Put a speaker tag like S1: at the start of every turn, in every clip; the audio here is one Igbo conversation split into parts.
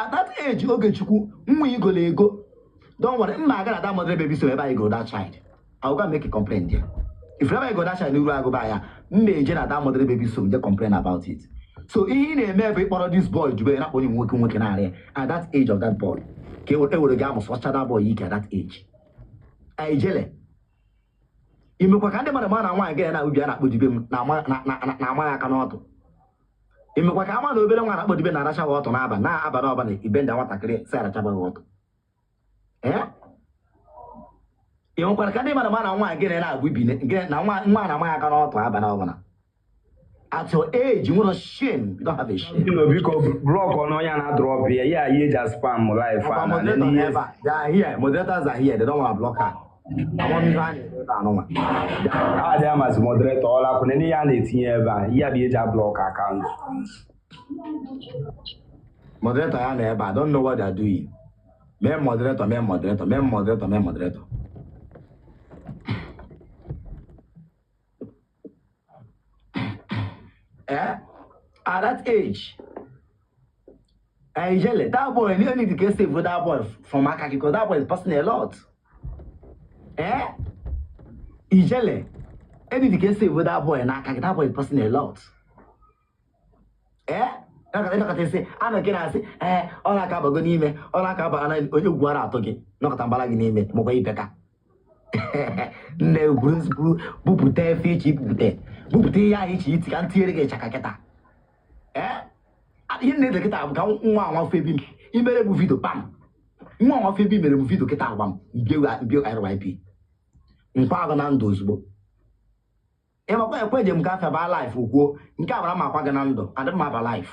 S1: At that age, Ogechukwu nwa igolo ego, don't worry, mma aga na that mother baby, so ebe anyị go that child, I will go and make a complaint there. If ebe anyị go that child n'iru agụba ya, m na-eje na that mother baby, so m je complain about it. So ihe ị na-eme bụ ịkpọrọ this boy dube na akpọ onye nwoke nwoke na-arịa. At that age of that boy, ka e were gị amụsụ ọcha that boy ike at that age. Ijele, imekwa ka ndị mmadụ ma na nwaanyị gị na ubi a na-akpọ dibe m na-ama ya aka n'ọtụ. Imekwa ka ama na obere nwa na-akpọ dibe na-aracha gị ọtụ n'aba na-aba n'ọba na ibe ndị nwatakịrị si arachabaghị ọtụ. Ee, ị nwekwara ka ndị mmadụ ma na nwaanyị gị na-abụ ibi gị na nwa nwa na-ama ya aka n'ọtụ aba n'ọba na at your age nwere shame. You don't have a shame.
S2: Biko, biko, block ọnụ onye a na-adrop ya ya ihe eji spam live
S1: Ọkwa
S2: a na
S1: moderator
S2: n'ihe.
S1: Ebe a, they are here. Moderators are here. They don't want to block her. Amamihe a na-eme ebe a nụnwa.
S2: Adị amasị moderator ọla kwụ n'ihe a na-etinye ebe a, ihe a bụ ihe eji ablock account.
S1: Moderator ya nọ ebe a. I don't know what they are doing. Mee moderator, mee moderator, mee moderator, mee moderator. Eh? At that age, Ijele, that boy, you need to get saved with that boy from aka gị because that boy is passing a lot. Eh? Ijele, you need to get saved with that boy n'aka gị. That boy is passing a lot. Eh? Ịnọkọta isi, a na nke na-asị, ee, ọ na-aka abago n'ime, ọ na-aka aba na onye ugwu ara atụ gị, nọkọta mbara gị n'ime, makwa ibeka. Nne, buru buru bupụta efe iche ibupụta, bupụta ihe ahụ iche iti ka m tinyere gị ịchaka kịta. Ee, ihe na-ede kịta bụ ka nwa anwa febi m imere bụ video pam nwa anwa febi mere m video kịta agwa m mbie RYP nkwa agụ na ndụ ozugbo. Ịmakwa ekwe eji m ka afịa baa live kwuo nke a bara m akwa gị na ndụ adị m aba live,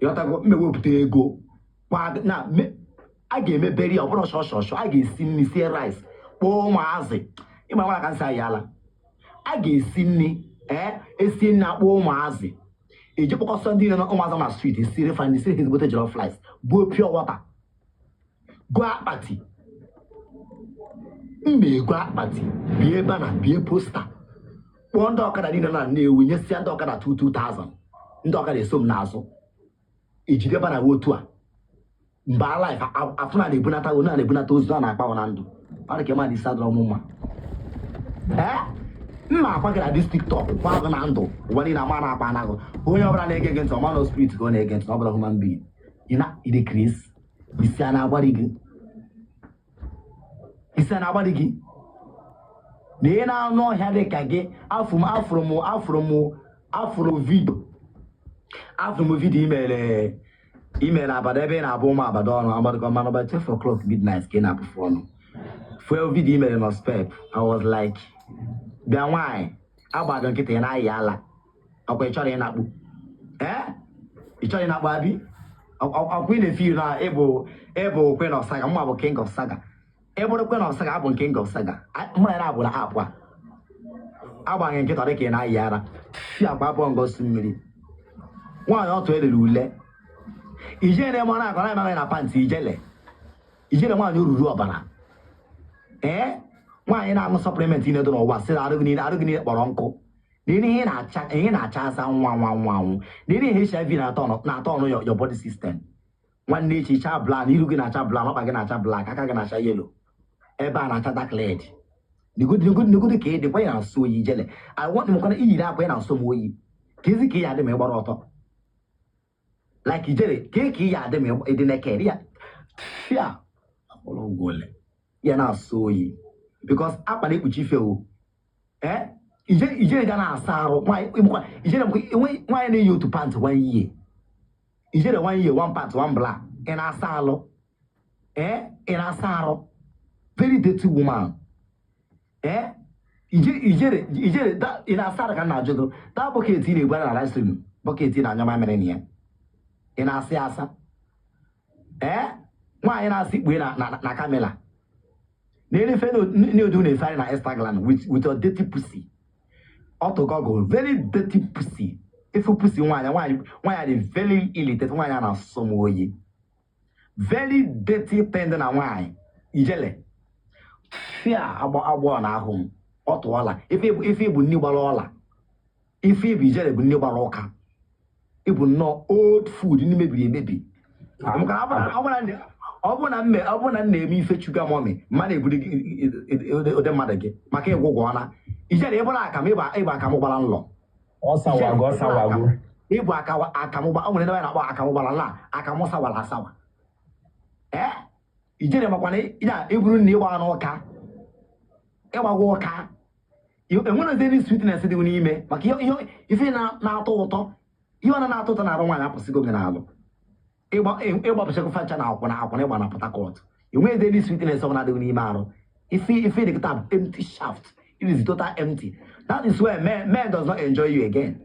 S1: ịghọtago? Mmewepụta ego kwa na a ga-emeberi ya, ọ bụrụ shọshọshọ a ga-esi nri, sie rice, kpọọ ụmụazị. Ịma nwara ka nsị anyị ala a ga-esi nri, ee, esi nri, akpọ ụmụazị, eji kpọkọsọ ndị niile ụmụazị na street, esiri fa nri, siri ha ezigbote jollof rice, buo pure water, gụọ akpati mma ego akpati, bie banner, bie poster, kpọọ ndị ọkada niile na Nnewi, nyesịa ndị ọkada 2000, ndị ọkada eso m n'azụ, ejide banner wee otu a mba live afụ na na-ebunata onye a na-ebunata ozu a na-akpa na ndụ. Ọ dị ka ịma na isi adọrọ m mma. Ee, mma akwa gị na this TikTok kwa gị na ndụ, ụwa niile ama na-akpa anaghị onye ọbụla na-ege gị ntị ọma na spirit ka ọ na-ege ntị na ọ bụla human being ị na ide kris. Isi a na-agbari gị, isi a na-agbari gị na ị na-anụ ọhịa dị ka gị. Afụ m afụrụ m afụrụ m afụrụ video, afụrụ m video imere imere abada ebe ị na-abụ ụmụ abada ọnụ amadụkọ mana by 12 o'clock midnight ka ị na-abụfu ọnụ fuel. Video imere nọ spep. I was like, bịa nwaanyị agbago nkịta, ị na-ayị ala ọkwa ị chọrọ ịnakpu. Ee, ị chọrọ ịnakpu abi ọkwa ị na-efi na ịbụ queen of saga, mma bụ king of saga. Ị bụrụ queen of saga, abụ king of saga. Mụ na ya abụla apụ a agbaghị nkịta dị ka ị na-ayị ara fi akwa abụọ ngosi mmiri nwaanyị ọtụ elere ule ijele mara akọ na na pant ijele ijele nwaanyị oruru ọbara. Ee, nwaanyị na-aṅụ supplement niile dị n'ụwa sị na arụ gị niile kpọrọ nkụ na ihe na-acha, ihe na-acha asa nwa nwa nwa anwụ na ihe HIV na-atọ ọnụ your body system. Nwanne echi cha black, iru gị na-acha black, ọkpa gị na-acha black, aka gị na-acha yellow, ebe a na-acha dark red. Negodi ka ị dịkwa ya na-asọ oyi. Ijele, I want mkwana iyiri akwa ya na-asọ m oyi ka ezi ka ị ya adị ma ị gbara ọtọ like ijele ka ị ya adị ma ị dị naked ya fia ụlọ ụgwọ ole ya na-asọ oyi because akpa na-ekpuchi ife o. Ee, ijele ga na-asa arụ ijele nwaanyị na-eyi otu pant one year, ijele one year, one pant, one black. Ị na-asa alụ? Ee, ị na-asa arụ? Very dirty woman. Ee, ijere ijere ị na-asa arụ ka m na-ajụ gị. That bucket ị na-ebu na live stream, bucket ị na-anyụ mamịrị na ya, ị na-asị asa? Ee, nwaanyị na-asị ikpue na camera na-erefe na-edu na-efegharị na Instagram with your dirty pussy ọtụ gọgụl, very dirty pussy. Ifu pussy nwaanyị nwaanyị nwaanyị dị very irritated. Nwaanyị a na-asọ m oyi, very dirty thing dị na nwaanyị ijele fia agbọ agbọ na ahụ m ọtụ ọla ife bụ nni gbara ọla ife bụ ijele bụ nni gbara ụka. Ịbụ nnọọ old food ndị mebiri emebi. Maka na ọ bụrụ na m na-eme ife sugar mummy, mma na-ebuli gị ụdị mmadụ gị maka ịgwụgwọ ọna ijere ịbụrụ akamụ, ịgba akamụ gbara nlọ.
S2: Ọ sawago, ọ sawago.
S1: Ịbụ akamụ gba, o nwere ndị anyị na-akpọ akamụ gbara nla, akamụ sawara asawa. Ee, ijere makwa na ya ịbụrụ na ịgba n'ụka, ịgbagwa ụka, enwere any sweetness dị n'ime maka ihe ife na-atọ ụtọ, ihe ọ na-atọ ụtọ na-arụ nwaanyị apụsịgo gị n'alụ. Ịgbapụchakwa fancha na akwụna akwụna ịgba na Port Harcourt, enweghị any sweetness ọbụla dị n'ime arụ. Ife dị kịta bụ empty shaft. It is total empty. That is why men does not enjoy you again.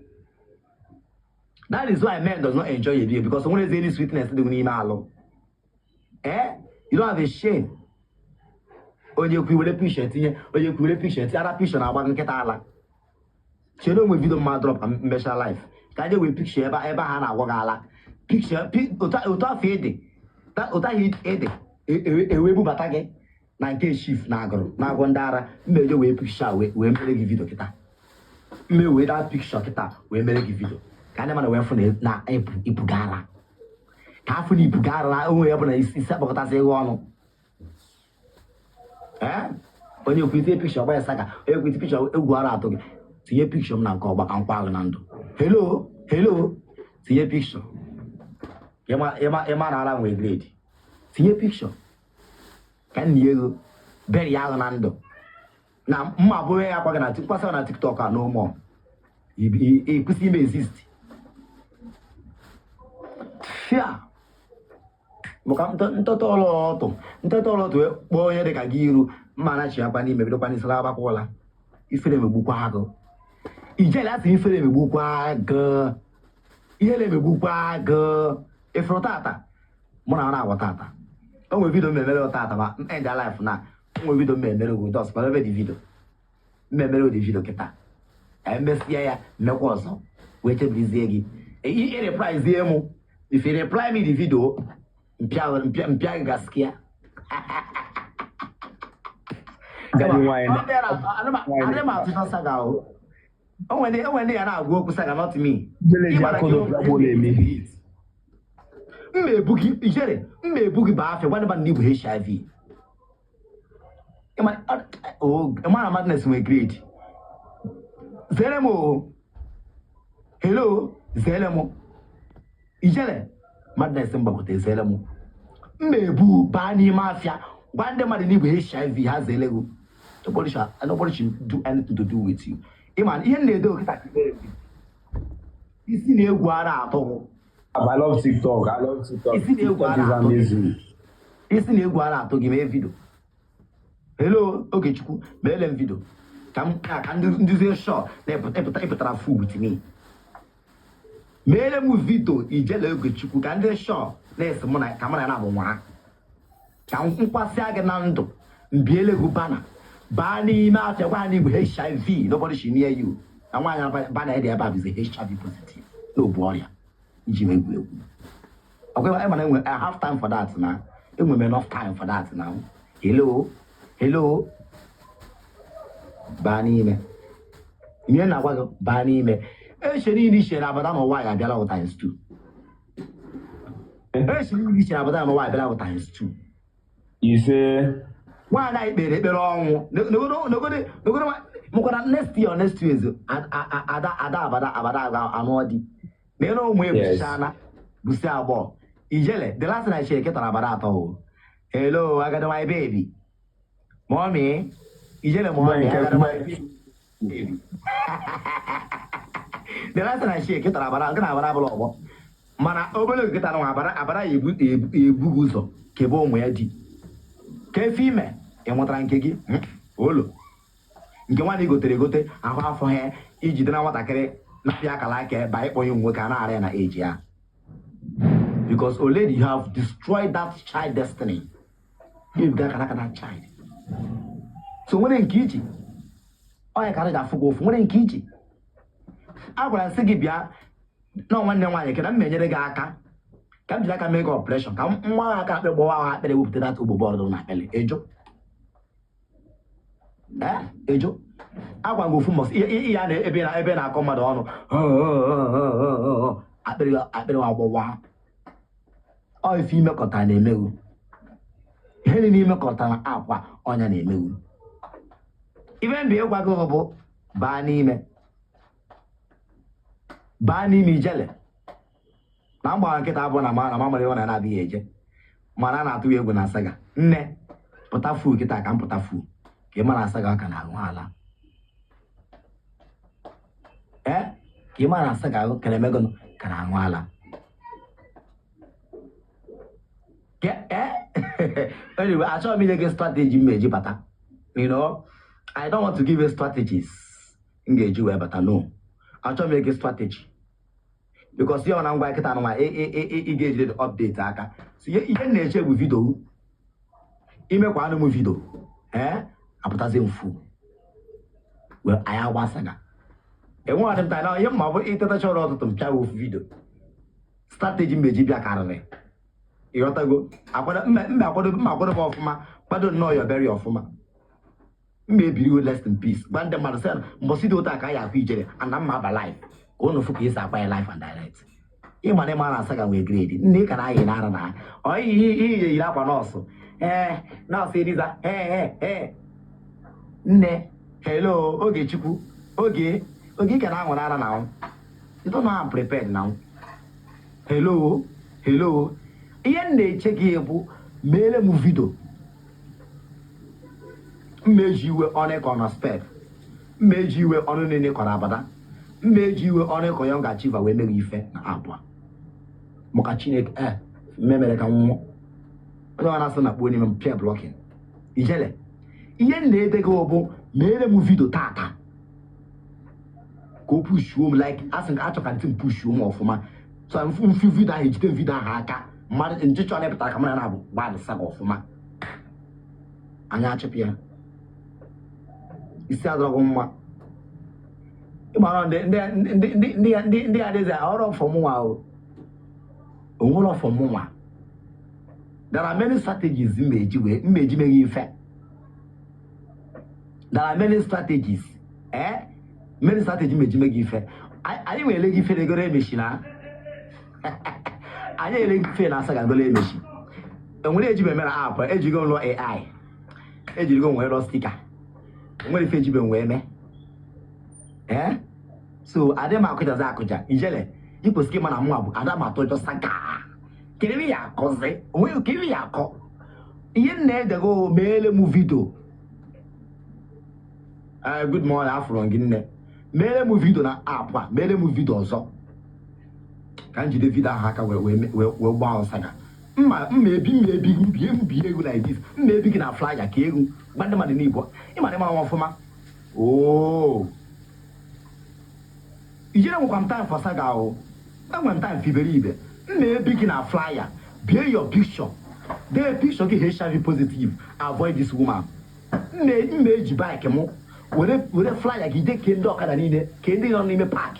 S1: That is why men does not enjoy you again, because enwere any sweetness dị n'ime alụ. Eh, you don't have a shame. Onye kwu were picture tinye, onye kwu were picture tinye, ara picture na-agba nkịta ala. Chere, onwe video mma drop ka mmecha live ka anyị wee picture ebe ha na-agwa gị ala picture otu afọ ịdị, otu ahụ ịdị ewe bubata gị na nke chief na agụrụ na-agwọ ndị ara mmeje wee picture a wee mere gị video kịta, mme wee that picture kịta wee mere gị video ka ndị mmadụ wee fụ na ibuga ara, ka afụ na ibuga ara na onwe ya bụ na isi akpọkọtasị gị ọnụ. Ee, onye kwu itinye picture ọgba ya saka, onye kwu itinye picture egwu ara atụ gị, tinye picture m na nke ọgba ka nkwa ahụ na ndụ. Hello, hello, tinye picture. Ịma na ara nwee grade. Tinye picture ka nna ego beri ahụ na ndụ na mma bụ onye ya akwa gị na nkwasa na TikTok a, no more. Ịkwụsị ime exist fia maka ntọtọ ụlọ ọtụ, ntọtọ ụlọ ọtụ wee kpọọ onye dị ka gị iru mma na chi akwa n'ime bidokwa n'isi agbakwa ụla. Ifere emegbukwa agụ ijele asị, ifere emegbukwa agụ, ihe na-emegbukwa agụ ifuru tata mụ na na-agwa tata. O nwere video m emere tata ma end live na o nwere video m emere gị just kwadebe the video m emere the video kịta, emesịa ya mmekwa ọzọ wee chebirizie gị i reply zie mụ. If you reply me the video, mpịa mpịa mpịa gị gaskia.
S2: Agadi nwaanyị
S1: Adị m atụcha saga o. O nwere ndị ya na-agwa okwu saga, not me.
S2: Village
S1: Ịgbara gị
S2: akụdụ
S1: okwu.
S2: na-eme.
S1: M ebu gị ijere, m ebu gị baa afịa gwa ndị mmadụ na ibu HIV. Ịma na madness nwere grade. Zere m o. Hello, zere m ijere madness m gbagote, zere m. M ebu baa n'ime afịa gwa ndị mmadụ na ibu HIV, ha zere gị. Nobody should do anything to do with you. Ịma ihe m na-ede okịta ka ikpere gị. Isi na-egwu ara atọghụ.
S2: I love TikTok. I love TikTok.
S1: Isi na-egwu
S2: TikTok is
S1: ara atọ gị.
S2: amazing.
S1: Isi na-egwu ara atọ gị, mee video. Hello, Ogechukwu, meele m video ka m ka ndị nduzie shọ na ịpụtara full with me. Meele m video ijele Ogechukwu ka ndị shọ na-esi mụ na ka mụ na ya na-abụ nwa ka m nkwasịa gị na ndụ mbiele gị bana baa n'ime afịa gwa ha na igwe HIV, nobody should near you, na nwaanyị bana dị ebe a bụzi HIV positive na obu ọrịa iji m egwu egwu. Okay, I mean, I have time for that now. Enwe m enough time for that now. Hello, hello. Baa n'ime. Ihe na-agwa gị, baa n'ime. Eche niile iche na abada n'ụwa ya abịala wụ times two. Eche niile iche na abada n'ụwa abịala wụ times two.
S2: Ise.
S1: Nwaanyị anyị kpere ekpere ọnwụ. Negodo mụkwara next year or next 2 years, ada abada anụọ di. Na ịnụ ụmụ ebuchichana busi agbọọ. Ijele, the last night chere ketara abada atọ o. Hello, agadi my baby. Mommy, ijele mommy, agadi my baby. The last night chere ketara abada, nke na abada abụla ọgbọ. Mana obere oge kịta nwa abada abada ya ebu gị ụzọ kebe ụmụ ya di. Ka efe ime ị nwetara nke gị, olo. Nke nwaanyị gotere egote ahụ afọ ha ijide na nwatakịrị na-apịa akara aka ba ịkpọ ya ụmụ nwoke a na-arịa na age ya. Because already you have destroyed that child destiny. You got akara that child. So nwere nke iji onye ka ji afụ gị ụfụ, nwere nke iji a gwara sị gị bịa na nwanne m nwaanyị kena m enyere gị aka ka m jiri aka mee gị operation ka nwa aka akpịrị gbawa ahụ akpịrị wepụta that ogbogbo ọdụ na akpịrị ejo. Ee, ejo agwa gị ofu mbọsị ya na ebe na ebe na-akọ mmadụ ọnụ. Akpịrị akpịrị agbọwa. Ọ ife imekọta na-emeghu. Ihe niile imekọta na akwa ọnya na-emeghu. Ife mbụ ịgwa gị bụ baa n'ime. Baa n'ime, ijele. Na mgbara nkịta abụọ na ma na mamara ịhụ na na-adịghị eje. Mana a na-atụ ya egwu na saga. Nne, pụta full kịta ka m pụta full. Ka ị mara saga ka na-aṅụ ala. Ee, ka ị mara saga ahụ kere emegụnụ ka na-aṅụ ala. Anyway, achọghị m inye gị strategy m eji bata. I don't want to give you strategies m ga-eji wee bata. No, achọghị m inye gị strategy because ihe ọ na ngwa kịta nwa ị ga-ejide the update aka. So ihe m na-eche bụ video imekwa anụ m video ee apụtazi mfu wee anyị agba saga. Enweghị m time na ihe mma bụ itetacha ụra ụtụtụ m pịa ofu video. Strategy m eji bịa karịrị, ịghọtago? Akwado mma akwado mma akwado m ọfụma, kwado nnọọ ya bịara ọfụma. Mma ebiri rest in peace, gwa ndị mmadụ sị na mbọsị dị otu a ka anyị akwa ijere ana mma aba live ka ụnụ fụ ka esi akwa ya live and direct. Ịma na ịma na saga nwee grade nne ị ka na-ayị n'ara na ọ ihe ihe yiri akwa nọọsụ, ee, nọọsụ Eliza. Ee, ee, ee, nne, hello, Ogechukwu, oge oge ị ka na-anwụrụ ara na anwụ. You don't know I'm prepared now. Hello, hello, ihe m na-eche gị bụ meere m video. Mma eji iwe ọnụ ịkọ na spep, mma eji iwe ọnụ niile kọrọ abada, mma eji iwe ọnụ ịkọ Young Achiever wee meghe ife na abụọ maka Chineke e memere ka nwụọ. Onye ọ na-asị na kpuo n'ime m pịa blocking. Ijele, ihe m na-ede gị bụ meere m video tata ka o pushuo m, like asị ka achọ ka ntị m pushuo m ọfụma. So mfu video ahụ, ejide m video ahụ aka mmadụ nchịchọ na-epụtara ka mụ na na-abụ gbadị saga ọfụma. Anya achịpụ ya isi adọrọgụ mma. Ịmara ndị ndị ndị ndị ndị ndị ndị adịghị ọrụ ọfọmụnwa o onwere ọfọmụnwa. There are many strategies m eji wee m eji meghe ife. There are many strategies, many strategies m eji meghe ife. Anyị nwere gị ife na egoro emechi na anyị ele gị ife na asaga golo emechi. Enwere eji m eme na app ejigo m lụọ AI, ejirigo m wee rụọ sticker. Enwere ife ejibe m wee mee. Ee, so adị m akụjazi akụja. Ijele, ị kwesịrị ịma na mụ bụ ada m atụ ụjọ saga. Kedu ya akọzi onwe kedu ya akọ? Ihe m na-edego, meele m video. Ee, good morning, afụrụ m gị, nne. Meere m video na app a, meere m video ọzọ ka m jide video ahụ aka wee wee wee wee gbaa saga. Mma mma ebi mma ebi mbie mbie egwu like this. Mma ebi gị na flyer ka egwu gwa ndị mmadụ n'Igbo. Ịma na ịmara m ọfụma. Oo, ijere nwekwa m time for saga o. Enwere m time for iberibe. Mma ebi gị na flyer, bie your picture, dee picture gị, "HIV positive, avoid this woman." Mma mma eji bike mụ were were flyer gị jee kee ndị ọkada niile, kee ndị nọ n'ime park,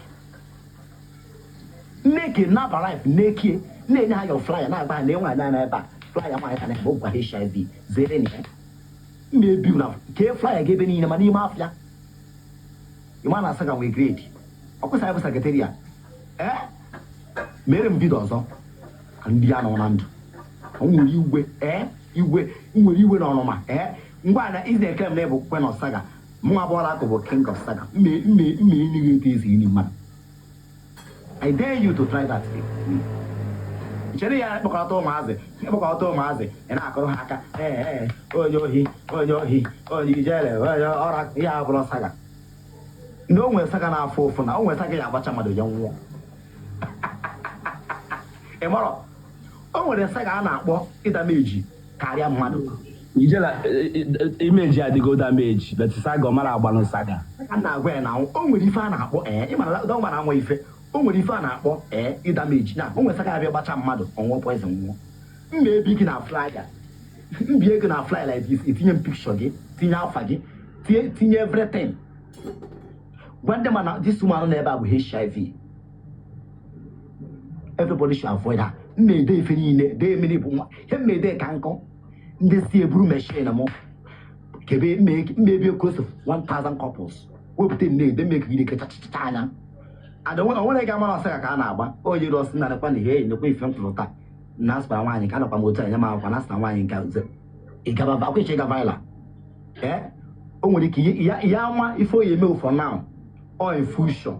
S1: nneke naba life na-ekie na-enye ha your flyer, na-agba ha na enwe anya na ebe a flyer nwaanyị na ebe ọgwa HIV zere na ya. Mma ebi na kee flyer gị ebe niile ma n'ime afịa. Ịma na asaga nwee grade ọ kwesịrị ịbụ secretariat. Ee, mere m video ọzọ ka ndị ya nọ na ndụ. O nwere igwe, ee, igwe nwere iwe na ọnụma. Ee, ngwa na ize ekele m na ịbụ queen of saga. Mụnwa bụ Oracle bụ king of saga. Mme mme mme enyighị etu esi ini mmadụ. I dare you to try that with me. Chere ya ịkpọkọta ụmụazị, ịkpọkọta ụmụazị, ị na-akụrụ ha aka. Ee, ee, onye ohi, onye ohi, onye ijele, onye ọra. Ihe abụrụ saga ndị o nwere saga na-afụ ụfụ na o nwere saga ya agbacha mmadụ ya nwụọ. Ị marọ o nwere saga a na-akpọ ịdameji karịa mmadụ.
S2: Ijela image adịgo damage, but saga ọ mara agbanụ saga.
S1: A na-agwa ya na o nwere ife a na-akpọ, ee, ị mara na ọ anwa ife. O nwere ife a na-akpọ, ee, ịdameji na o nwere saga abịa gbacha mmadụ ọnwụọ poison nwụọ. Mma ebi gị na flyer, mbie gị na flyer like this, etinye m picture gị, tinye afa gị, tinye tinye everything, gwa ndị ma na this woman nọ ebe a bụ HIV, everybody should avoid her. Mma ede ife niile dee mmiri bụ nwa ihe mma ede ka nkụ ndị si eburu machine mụ kebe mma ebi close to 1000 couples wepụta nne ede mmekigide kechachacha anya. And onwere ga amara ọsọ ka a na-agba onye ruo ọsị na nekwa na ihe nekwa ife m tụrụ taa na asịkwa nwaanyị ka anọkwa m otu a nye m akwụkwọ na asịna nwaanyị nke a ịgaba akwa iche ịga viral. Ee, o nwere ike ya ya ama ife oyi eme for now or in future,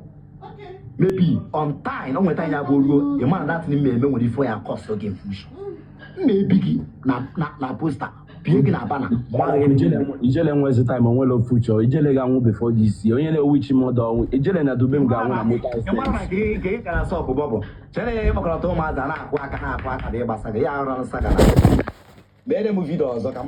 S1: maybe on time o nweta ya bụ ruo ị mara that ime eme nwere ife ya cause oge in future m na-ebi gị na poster bie gị na banner.
S2: Ijele nwezi time, onwere future. Ijele ga-anwụ before this year. Onye na-ewichi mmadụ ọnwụ, Ijele na Dubem ga-anwụ na moto
S1: Ị mara na
S2: accident.
S1: Ka ị gara sọpụ bọbụ chere ya ịkpọkọrọta ụmụazị a na-akụ aka na-akụ aka bụ ịgbasa gị ya arụ saga na mere m video ọzọ ka.